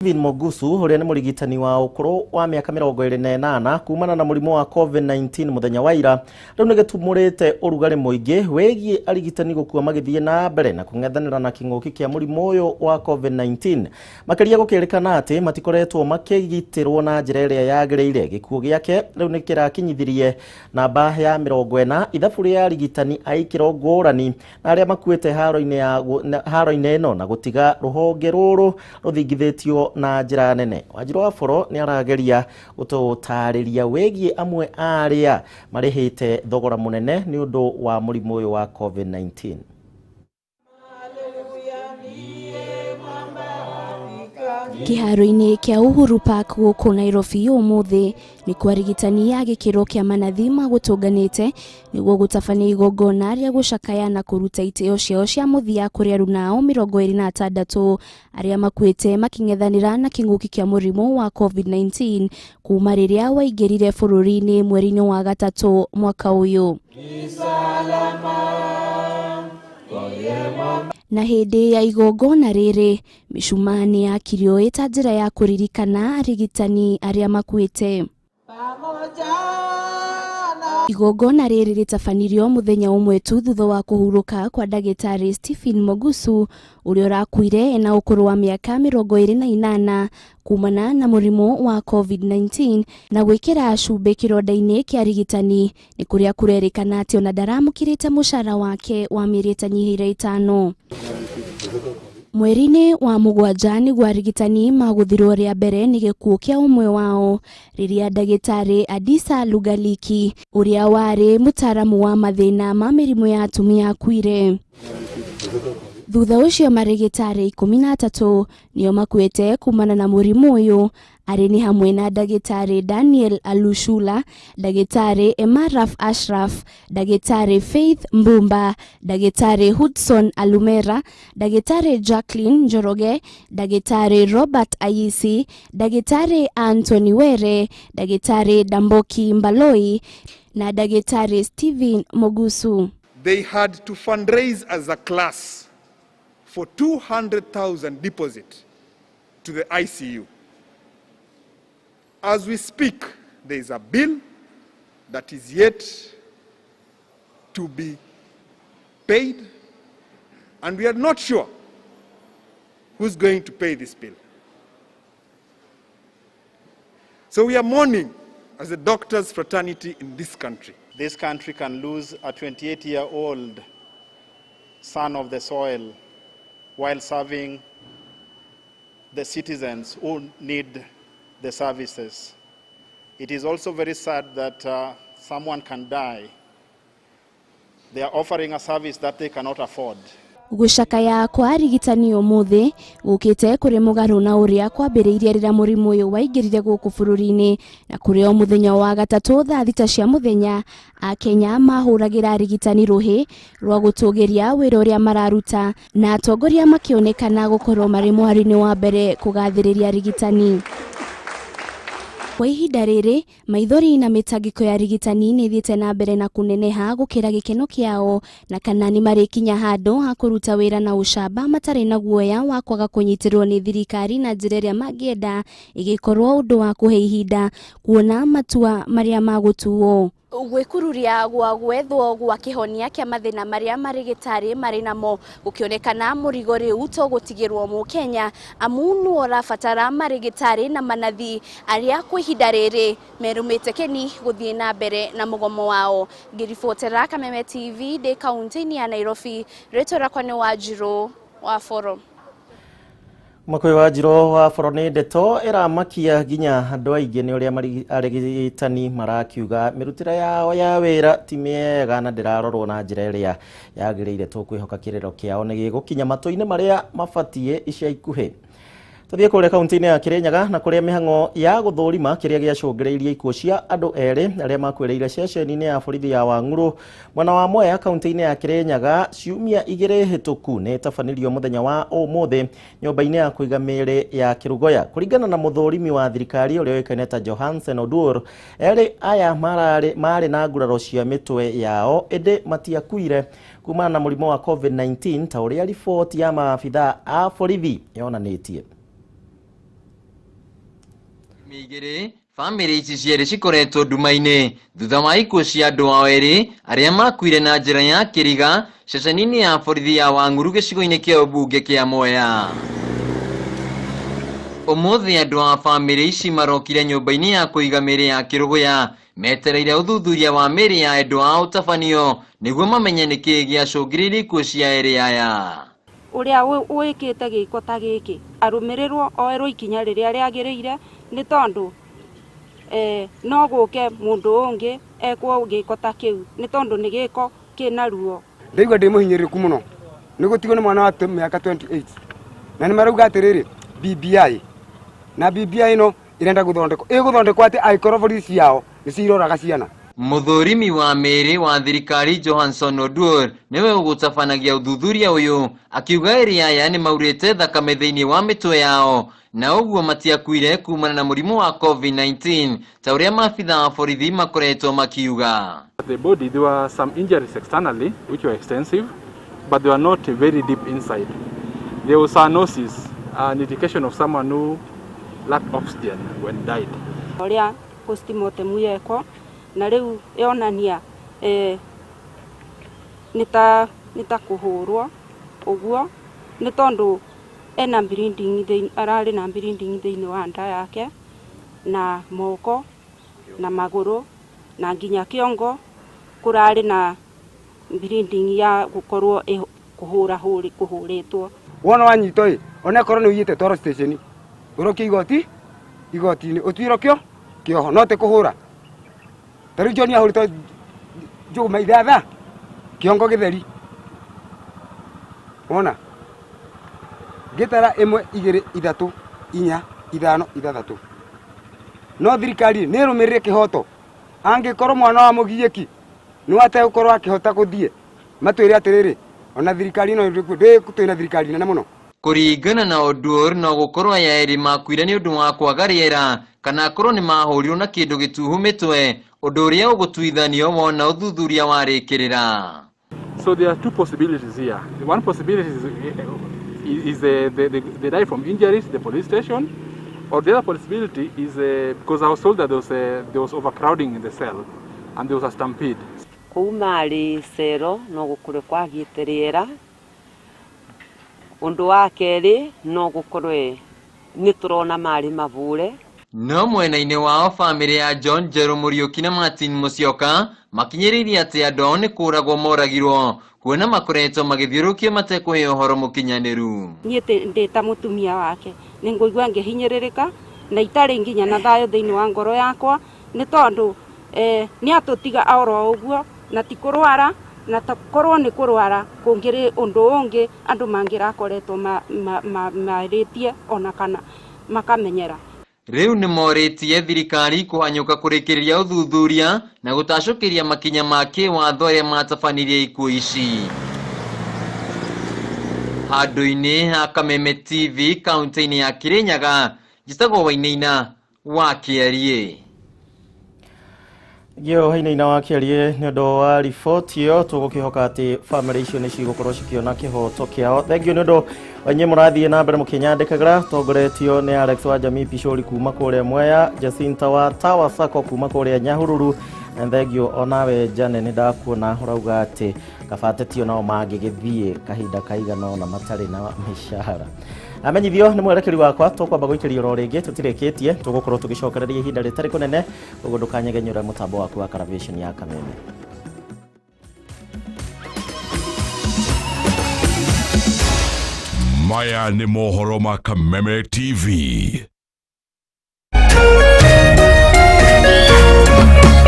Stephen Mogusu ũrĩa nĩ mũrigitani wa ũkũrũ wa mĩaka 28 kumana na mũrimũ wa COVID-19 mũthenya wa ira rĩu nĩ gĩtumũrĩte ũrugarĩ mũingĩ wĩgiĩ arigitani gũkua magĩthiĩ na mbere na kũng'ethanĩra na kĩng'ũki kĩa mũrimũ ũyũ wa COVID-19, makĩria gũkĩrĩkana atĩ matikoretwo makĩgitĩrwo na njĩra ĩrĩa yagĩrĩire. Gĩkuũ gĩake rĩu nĩ kĩrakinyithirie namba ya 40 ithabu rĩa arigitani a ikĩro ngũrani na arĩa makuĩte haro-inĩ ĩno na gũtiga rũhonge rũrũ rũthingithĩtio na njĩra nene. Wanjiru wa Boro nĩ arageria gũtũtarĩria wĩgiĩ amwe a arĩa marĩhĩte thogora mũnene nĩ ũndũ wa mũrimũ ũyũ wa COVID-19. Kĩharo-inĩ kĩa Uhuru Park gũkũ Nairobi ũmũthĩ nĩ kwa arigitani a gĩkĩro kĩa manathi magũtũnganĩte nĩguo gũtabania igongona rĩa gũcakaya na kũruta itĩo ciao cia mũthia kũrĩ arunao 26 arĩa makuĩte makĩng'ethanĩra na kĩng'ũki kĩa mũrimũ wa COVID-19 kuma rĩrĩa waingĩrire bũrũri-inĩ mweri-inĩ wa gatatũ mwaka ũyũ. Na hĩndĩ ya igongona rĩrĩ, mĩcumaa nĩ yakirio ĩta njĩra ya kũririkana arigitani arĩa makuĩte. Igongona rĩrĩ rĩtabanirio mũthenya ũmwe tu thutha wa kũhurũka kwa ndagĩtarĩ Stephen Mogusu ũrĩa ũrakuire ena ũkũrũ wa mĩaka 28 kumana na mũrimũ wa COVID-19 na gwĩkĩra cumbĩ kĩronda-inĩ kĩa arigitani nĩ kũrĩa kũrerĩkana atĩ ona ndaramũkĩrĩte mũcara wake wa mĩeri ĩtanyihĩire 5. Mweri-inĩ wa mũgwanja nĩguo arigitani magũthirwo rĩa mbere nĩ gĩkuũ kĩa ũmwe wao rĩrĩa ndagĩtarĩ Adisa Lugaliki ũrĩa warĩ mũtaaramu wa mathĩna ma mĩrimũ ya atumia akuire. Thutha ũcio marĩgĩtarĩ 13 nĩo makuĩte kumana na mũrimũ ũyũ, arĩ nĩ hamwe na ndagĩtarĩ Daniel Alushula, ndagĩtarĩ Emaraf Ashraf, ndagĩtarĩ Faith Mbumba, ndagĩtarĩ Hudson Alumera, ndagĩtarĩ Jacqueline Njoroge, ndagĩtarĩ Robert Ayisi, ndagĩtarĩ Anthony Were, ndagĩtarĩ Damboki Mbaloi na ndagĩtarĩ Stephen Mogusu. They had to fundraise as a class for 200,000 deposit to the ICU. As we speak, there is a bill that is yet to be paid, and we are not sure who's going to pay this bill. So we are mourning as a doctors' fraternity in this country. This country can lose a 28-year-old son of the soil while serving the citizens who need the services. It is also very sad that someone can die. They are offering a service that they cannot afford. Gũcakaya kwa arigitani ũmũthĩ gũkĩte kũrĩ mũgarũ na ũrĩa kwambĩrĩirie rĩrĩa mũrimũ ũyũ waingĩrire gũkũ bũrũri-inĩ na kũrĩ o mũthenya wa gatatũ thaa 6 cia mũthenya Akenya mahũragĩra arigitani rũhĩ rwa gũtũgĩria wĩra ũrĩa mararuta na atongoria makĩonekana gũkorwo marĩ mũhari-inĩ wa mbere kũgathĩrĩria arigitani. Kwa ihinda rĩrĩ, maithori na mĩtangĩko ya arigitani nĩ ĩthiĩte na mbere na kũneneha gũkĩra gĩkeno kĩao na kana nĩ marĩkinya handũ ha kũruta wĩra na ũcamba matarĩ na guoya wa kwaga kũnyitĩrĩrwo nĩ thirikari na njĩra ĩrĩa mangĩenda ĩgĩkorwo ũndũ wa kũhe ihinda kuona matua marĩa magũtuo. Gwĩkururia gwa gwethwo gwa kĩhonia kĩa mathĩna marĩa marĩgĩtarĩ marĩ namo gũkĩonekana mũrigo rĩu to gũtigĩrwo mũkenya amu nĩwe ũrabatara marĩgĩtarĩ na manathi arĩa kwa ihinda rĩrĩ merumĩte keni gũthiĩ na mbere na mũgomo wao. Ngĩribotera Kameme TV ndĩ kaunti-inĩ ya Nairobi, rĩtwa rĩakwa nĩ Wanjiru wa Boro. Makũyũ Wanjiru wa Boro nĩ ndeto ĩramakia nginya andũ aingĩ nĩ ũrĩa arigitani marakiuga mĩrutĩre yao ya wĩra ti mĩega na ndĩrarorwo na njĩra ĩrĩa yagĩrĩire. Tũkwĩhoka kĩrĩro kĩao nĩ gĩgũkinya matũ-inĩ marĩa mabatiĩ ica ikuhĩ. Tũthiĩ kũrĩa kaunti-inĩ ya Kirinyaga na kũrĩa mĩhang'o ya gũthũrima kĩrĩa gĩacũngĩrĩirie ikuũ cia andũ erĩ arĩa makuĩrĩire ceceni-inĩ ya borithi ya Wang'ũrũ mwena wa Mwea kaunti-inĩ ya Kirinyaga ciumia 2 hĩtũku nĩ ĩtabanirio mũthenya wa ũmũthĩ nyũmba-inĩ ya kũiga mĩĩrĩ ya Kĩrũgoya. Kũringana na mũthũrimi wa thirikari ũrĩa ũĩkaine ta Johansen Oduor, erĩ aya marĩ na nguraro cia mĩtwe yao ĩndĩ matiakuire kumana na mũrimũ wa COVID-19 ta ũrĩa riboti ya maabithaa a borithi yonanĩtie. Mĩigĩrĩ bamĩrĩ ici cierĩ cikoretwo nduma-inĩ thutha wa ikuũ cia andũ ao erĩ arĩa makuire na njĩra ya kĩriga ceceni-inĩ ya borithi ya Wang'uru gĩcigo-inĩ kĩa ũmbunge kĩa Mwea. Ũmũthĩ andũ a bamĩrĩ ici marokire nyũmba-inĩ ya kũiga mĩĩrĩ ya Kĩrũgũya metereire ũthuthuria wa mĩĩrĩ ya endwa ao ũtabanio nĩguo mamenye nĩkĩĩ gĩacũngĩrĩirie ikuũ cia erĩ aya. Ũrĩa wĩkĩte gĩko ta gĩkĩ arũmĩrĩrwo oerwo ikinya rĩrĩa rĩagĩrĩire nĩ tondũ no gũke mũndũ ũngĩ ekwo gĩko ta kĩu nĩ tondũ nĩ gĩko kĩna ruo. Ndaigua ndĩ mũhinyĩrĩrĩku mũno nĩ gũtigwo nĩ mwana wa mĩaka 28 na nĩ marauga atĩrĩrĩ BBI na BBI ĩno ĩrenda gũthondekwo ĩgũthondekwo atĩ angĩkorwo borithi ciao nĩ ciroraga ciana. Mũthũrimi wa mĩĩrĩ wa thirikari Johansson Oduor nĩwe ũgũtabanagia ũthuthuria ũyũ akiuga erĩ aya nĩ maurĩte thakame thĩinĩ wa mĩtwe yao na ũguo matiakuire kumana na mũrimũ wa COVID-19 ta ũrĩa maabitha wa borithi makoretwo makiuga. The body, there were some injuries externally which were extensive, but they were not very deep inside. There was cyanosis, an indication of someone who lacked oxygen when died. Ũrĩa postmortem yekwo na rĩu yonania nĩ ta kũhũrwo ũguo nĩ tondũ ena bleeding thĩinĩ, ararĩ na bleeding thĩinĩ wa nda yake na moko na magũrũ na nginya kĩongo kũrarĩ na bleeding ya gũkorwo kũhũra hũri kũhũrĩtwo. Wona wanyitwo ĩ ona korwo nĩ ũiyĩte twaro station ũrokio igoti igoti-inĩ ũtuĩrwo kĩo kĩoho no ti kũhũra. Ta rĩu John ahũrĩtwo njũgũma ithatha kĩongo gĩtheri wona ngĩtara 1 2 3 4 5 6 no thirikari nĩ ĩrũmĩrĩre kĩhoto angĩkorwo mwana wa mũgiĩki nĩ ategũkorwo akĩhota gũthiĩ matwĩre atĩrĩrĩ ona thirikari ĩno twĩna thirikari nene mũno. Kũringana na Oduor no gũkorwo aya erĩ makuire nĩ ũndũ wa kwaga rĩera kana akorwo nĩ mahũrirwo na kĩndũ gĩtuhu mĩtwe ũndũ ũrĩa ũgũtuithanio wona ũthuthuria warĩkĩrĩra. So there are two possibilities here. The one possibility is they die from injuries at the police station, or the other possibility is because I was told that there was overcrowding in the cell and there was a stampede. Kũu marĩ cero no gũkorwo kwagĩte rĩera. Ũndũ wa kerĩ no gũkorwo nĩ tũrona marĩ mabure. No mwena-inĩ wao bamĩrĩ ya John Njerũ Mũriũki na Martin Musyoka makinyĩrĩirie atĩ andũ ao nĩ kũragwo moragirwo kuona makoretwo magĩthiũrũrũkio matekũheo ũhoro mũkinyanĩru. Niĩ ndĩ ta mũtumia wake nĩ ngũigua ngĩhinyĩrĩrĩka na itarĩ nginya na thayũ thĩinĩ wa ngoro yakwa nĩ tondũ nĩ atũtiga oro ũguo na ti kũrwara na korwo nĩ kũrwara kũngĩrĩ ũndũ ũngĩ andũ mangĩrakoretwo marĩtie ona kana makamenyera. Rĩu nĩ morĩtie thirikari kũhanyũka kũrĩkĩrĩria ũthuthuria na gũtacũkĩria makinya ma kĩwatho arĩa matabanirie ikuũ ici. Handũ-inĩ ha Kameme TV kaunti-inĩ ya Kirinyaga, njĩtagwo Wainaina wa Kĩariĩ. Gĩo Wainaina wa Kĩariĩ nĩ ũndũ wa riboti ĩyo tũgũkĩhoka atĩ bamĩrĩ icio nĩ cigũkorwo cikĩona kĩhoto kĩao. Thengiũ nĩ ũndũ wa inyuĩ mũrathiĩ na mbere mũkĩnyandĩkagĩra tongoretio nĩ Alex wa Jamii Pishori kuma kũrĩa Mwea, Jacinta wa Tower Sacco kuma kũrĩa Nyahururu, na thengiũ onawe Jane nĩ ndakuona ũrauga atĩ kaba atetio nao mangĩgĩthiĩ kahinda kaigana ũna matarĩ na mĩcara. Amenyithio nĩ mwerekeri wakwa tũkwamba gũikĩrio oro rĩngĩ tũtirĩkĩtie tũgũkorwo tũgĩcokereria ihinda rĩtarĩ kũnene ũguo ndũkanyegenyũre mũtambo waku wa Caravision ya Kameme. Maya nĩ mohoro ma Kameme TV.